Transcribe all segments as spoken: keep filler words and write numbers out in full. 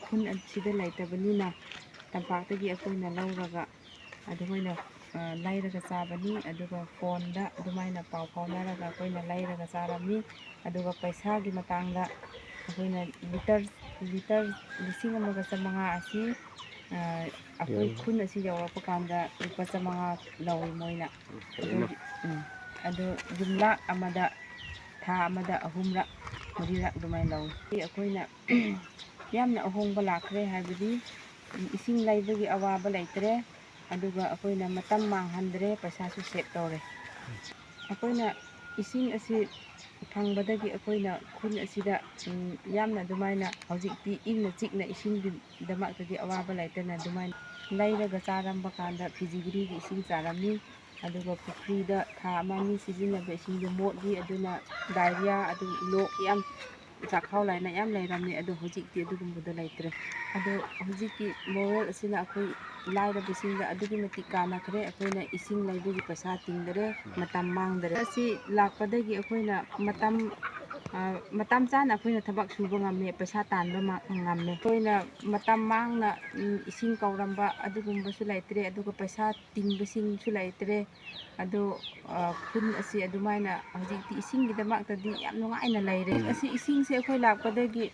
ꯈꯨꯟ ꯑꯁꯤꯗ ꯂꯩꯇꯕꯅꯤꯅ ꯇꯝꯄꯥꯛꯇꯒꯤ ꯑꯩꯈꯣꯏꯅ ꯂꯧꯔꯒ ꯑꯗꯨꯃꯥꯏꯅ, ꯑ, ꯂꯩꯔꯒ ꯆꯥꯕꯅꯤ꯫ ꯑꯗꯨꯒ ꯐꯣꯟꯗ ꯑꯗꯨꯃꯥꯏꯅ ꯄꯥꯎ ꯐꯥꯎꯅꯔꯒ ꯑꯩꯈꯣꯏꯅ ꯂꯩꯔꯒ ꯆꯥꯔꯝꯃꯤ꯫ ꯑꯗꯨꯒ ꯄꯩꯁꯥꯒꯤ ꯃꯇꯥꯡꯗ ꯑꯩꯈꯣꯏꯅ ꯂꯤꯇꯔ, ꯂꯤꯇꯔ ꯂꯤꯁꯤꯡ ꯑꯃꯒ ꯆꯥꯃꯉꯥ ꯑꯁꯤ, ꯑ, ꯑꯩꯈꯣꯏ ꯎꯝ꯫ ꯈꯨꯟ ꯑꯁꯤ ꯌꯧꯔꯛꯄ ꯀꯥꯟꯗ ꯂꯨꯄꯥ ꯆꯥꯃꯉꯥ ꯂꯧꯏ ꯃꯣꯏꯅ꯫ ꯐꯩꯅ꯫ ꯑꯗꯨꯒꯤ, ꯎꯝ, ꯑꯗꯨ ꯌꯨꯝꯂꯛ ꯑꯃꯗ ꯊꯥ ꯑꯃꯗ ꯑꯍꯨꯝꯔꯛ, ꯃꯔꯤꯔꯛ ꯑꯗꯨꯃꯥꯏꯅ ꯂꯧꯏ꯫ ꯑꯩꯈꯣꯏꯅ ꯌꯥꯝꯅ ꯑꯍꯣꯡꯕ ꯂꯥꯛꯈ꯭ꯔꯦ ꯍꯥꯏꯕꯗꯤ, ꯏꯁꯤꯡ ꯂꯩꯕꯒꯤ ꯑꯋꯥꯕ ꯂꯩꯇ꯭ꯔꯦ, ꯑꯗꯨꯒ ꯑꯩꯈꯣꯏꯅ ꯃꯇꯝ ꯃꯥꯡꯍꯟꯗ꯭ꯔꯦ, ꯄꯩꯁꯥꯁꯨ save ꯇꯧꯔꯦ꯫ ꯑꯩꯈꯣꯏꯅ ꯏꯁꯤꯡ ꯑꯁꯤ ꯐꯪꯕꯗꯒꯤ ꯑꯩꯈꯣꯏꯅ ꯈꯨꯟ ꯑꯁꯤꯗ, ꯎꯝ, ꯌꯥꯝꯅ ꯑꯗꯨꯃꯥꯏꯅ ꯍꯧꯖꯤꯛꯇꯤ ꯏꯪꯅ ꯆꯤꯛꯅ ꯏꯁꯤꯡꯒꯤꯗꯃꯛꯇꯗꯤ ꯑꯋꯥꯕ ꯂꯩꯇꯅ ꯑꯗꯨꯃꯥꯏꯅ ꯂꯩꯔꯒ ꯆꯥꯔꯝꯕ ꯀꯥꯟꯗ ꯐꯤꯖꯤꯒ꯭ꯔꯤꯒꯤ ꯏꯁꯤꯡ ꯆꯥꯔꯝꯃꯤ꯫ ꯑꯗꯨꯒ ꯄꯨꯈ꯭ꯔꯤꯗ ꯊꯥ ꯑꯃ ꯑꯅꯤ ꯁꯤꯖꯤꯟꯅꯕ ꯏꯁꯤꯡꯗꯣ ꯃꯣꯠꯂꯤ, ꯑꯗꯨꯅ diarrhoea ꯑꯗꯨ ꯂꯣꯛ ꯌꯥꯝ ꯆꯥꯛꯈꯥꯎ ꯂꯥꯏꯅꯥ ꯌꯥꯝ ꯂꯩꯔꯝꯃꯤ꯫ ꯑꯗꯣ ꯍꯧꯖꯤꯛꯇꯤ ꯑꯗꯨꯒꯨꯝꯕꯗꯣ ꯂꯩꯇ꯭ꯔꯦ꯫ ꯑꯗꯣ ꯍꯧꯖꯤꯛꯀꯤ borewell ꯑꯁꯤꯅ ꯑꯩꯈꯣꯏ ꯂꯥꯏꯔꯕꯁꯤꯡꯗ ꯑꯗꯨꯛꯀꯤ ꯃꯇꯤꯛ ꯀꯥꯟꯅꯈ꯭ꯔꯦ꯫ ꯑꯩꯈꯣꯏꯅ ꯏꯁꯤꯡ ꯂꯩꯕꯒꯤ ꯄꯩꯁꯥ ꯇꯤꯡꯗꯔꯦ, ꯃꯇꯝ ꯃꯥꯡꯗꯔꯦ꯫ ꯑꯁꯤ ꯂꯥꯛꯄꯗꯒꯤ ꯑꯩꯈꯣꯏꯅ ꯃꯇꯝ, ꯑ, ꯃꯇꯝ ꯆꯥꯅ ꯑꯩꯈꯣꯏꯅ ꯊꯕꯛ ꯁꯨꯕ ꯉꯝꯃꯦ, ꯄꯩꯁꯥ ꯇꯥꯟꯕ ꯃ-, ꯉꯝꯃꯦ꯫ ꯑꯩꯈꯣꯏꯅ ꯃꯇꯝ ꯃꯥꯡꯅ, ꯎꯝ, ꯏꯁꯤꯡ ꯀꯧꯔꯝꯕ ꯑꯗꯨꯒꯨꯝꯕꯁꯨ ꯂꯩꯇ꯭ꯔꯦ, ꯑꯗꯨꯒ ꯄꯩꯁꯥ ꯇꯤꯡꯕꯁꯤꯡꯁꯨ ꯂꯩꯇ꯭ꯔꯦ꯫ ꯑꯗꯣ, ꯑ, ꯈꯨꯟ ꯑꯁꯤ ꯑꯗꯨꯃꯥꯏꯅ ꯍꯧꯖꯤꯛꯇꯤ ꯏꯁꯤꯡꯒꯤꯗꯃꯛꯇꯗꯤ ꯌꯥꯝ ꯅꯨꯡꯉꯥꯏꯅ ꯂꯩꯔꯦ꯫ ꯎꯝ꯫ ꯑꯁꯤ ꯏꯁꯤꯡꯁꯦ ꯑꯩꯈꯣꯏ ꯂꯥꯛꯄꯗꯒꯤ,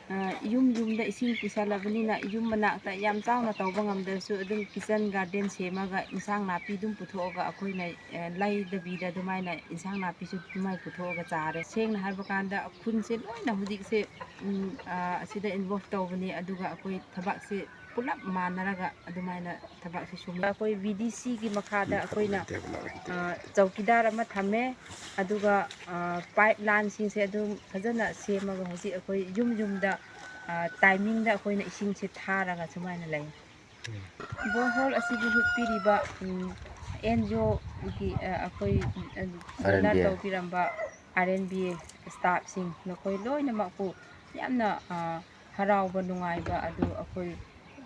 ꯑ, ꯌꯨꯝ ꯌꯨꯝꯗ ꯏꯁꯤꯡ ꯄꯨꯁꯜꯂꯕꯅꯤꯅ ꯌꯨꯝ ꯃꯅꯥꯛꯇ ꯌꯥꯝ ꯆꯥꯎꯅ ꯇꯧꯕ ꯉꯝꯗ꯭ꯔꯁꯨ ꯑꯗꯨꯝ kitchen garden ꯁꯦꯝꯃꯒ ꯏꯟꯁꯥꯡ ꯅꯥꯄꯤ ꯑꯗꯨꯝ ꯄꯨꯊꯣꯛꯑꯒ ꯑꯩꯈꯣꯏꯅ, ꯑ, ꯂꯩꯗꯕꯤꯗ ꯑꯗꯨꯃꯥꯏꯅ ꯏꯟꯁꯥꯡ ꯅꯥꯄꯤꯁꯨ ꯑꯗꯨꯃꯥꯏꯅ ꯄꯨꯊꯣꯛꯑꯒ ꯆꯥꯔꯦ꯫ ꯁꯦꯡꯅ ꯍꯥꯏꯕ ꯀꯥꯟꯗ ꯈꯨꯟꯁꯦ ꯂꯣꯏꯅ ꯍꯧꯖꯤꯛꯁꯦ, ꯎꯝ, ꯑ, ꯑꯁꯤꯗ involve ꯇꯧꯕꯅꯤ, ꯑꯗꯨꯒ ꯑꯩꯈꯣꯏ ꯊꯕꯛꯁꯦ ꯄꯨꯂꯞ ꯃꯥꯟꯅꯔꯒ ꯑꯗꯨꯃꯥꯏꯅ ꯊꯕꯛꯁꯦ ꯁꯨꯝꯃꯤ꯫ ꯑꯩꯈꯣꯏ VDCꯒꯤ ꯃꯈꯥꯗ ꯑꯩꯈꯣꯏꯅ, ꯑ, ꯆꯧꯀꯤꯗꯥꯔ ꯑꯃ ꯊꯝꯃꯦ, ꯑꯗꯨꯒ, ꯑ, pipe lineꯁꯤꯡꯁꯦ ꯑꯗꯨꯝ ꯐꯖꯅ ꯁꯦꯝꯃꯒ ꯍꯧꯖꯤꯛ ꯑꯩꯈꯣꯏ ꯌꯨꯝ ꯌꯨꯝꯗ, ꯑ, timingꯗ ꯑꯩꯈꯣꯏꯅ ꯏꯁꯤꯡꯁꯦ ꯊꯥꯔꯒ ꯁꯨꯃꯥꯏꯅ ꯂꯩ꯫ ꯎꯝ꯫ Borehole ꯑꯁꯤꯕꯨ ꯍꯨꯠꯄꯤꯔꯤꯕ, ꯎꯝ, NGOꯒꯤ, ꯑ, ꯑꯩꯈꯣꯏ, ꯑ, donor RNBA꯫ ꯇꯧꯕꯤꯔꯝꯕ RNBA staffꯁꯤꯡ ꯅꯈꯣꯏ ꯂꯣꯏꯅꯃꯛꯄꯨ ꯌꯥꯝꯅ, ꯑ, ꯍꯔꯥꯎꯕ ꯅꯨꯡꯉꯥꯏꯕ ꯑꯗꯨ ꯑꯩꯈꯣꯏ,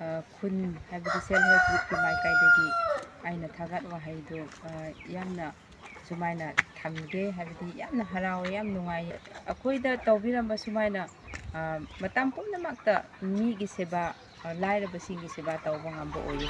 ꯑ, ꯈꯨꯟ ꯍꯥꯏꯕꯗꯤ self help groupꯀꯤ ꯃꯥꯏꯀꯩꯗꯒꯤ ꯑꯩꯅ ꯊꯥꯒꯠ ꯋꯥꯍꯩꯗꯨ, ꯑ, ꯌꯥꯝꯅ ꯁꯨꯃꯥꯏꯅ ꯊꯝꯒꯦ, ꯍꯥꯏꯕꯗꯤ ꯌꯥꯝꯅ ꯍꯔꯥꯎꯋꯦ, ꯌꯥꯝ ꯅꯨꯡꯉꯥꯏꯌꯦ꯫ ꯑꯩꯈꯣꯏꯗ ꯇꯧꯕꯤꯔꯝꯕ ꯁꯨꯃꯥꯏꯅ, ꯑ, ꯃꯇꯝ ꯄꯨꯝꯅꯃꯛꯇ ꯃꯤꯒꯤ ꯁꯦꯕꯥ, ꯑ, ꯂꯥꯏꯔꯕꯁꯤꯡꯒꯤ ꯁꯦꯕꯥ ꯇꯧꯕ ꯉꯝꯕ ꯑꯣꯏꯌꯦ꯫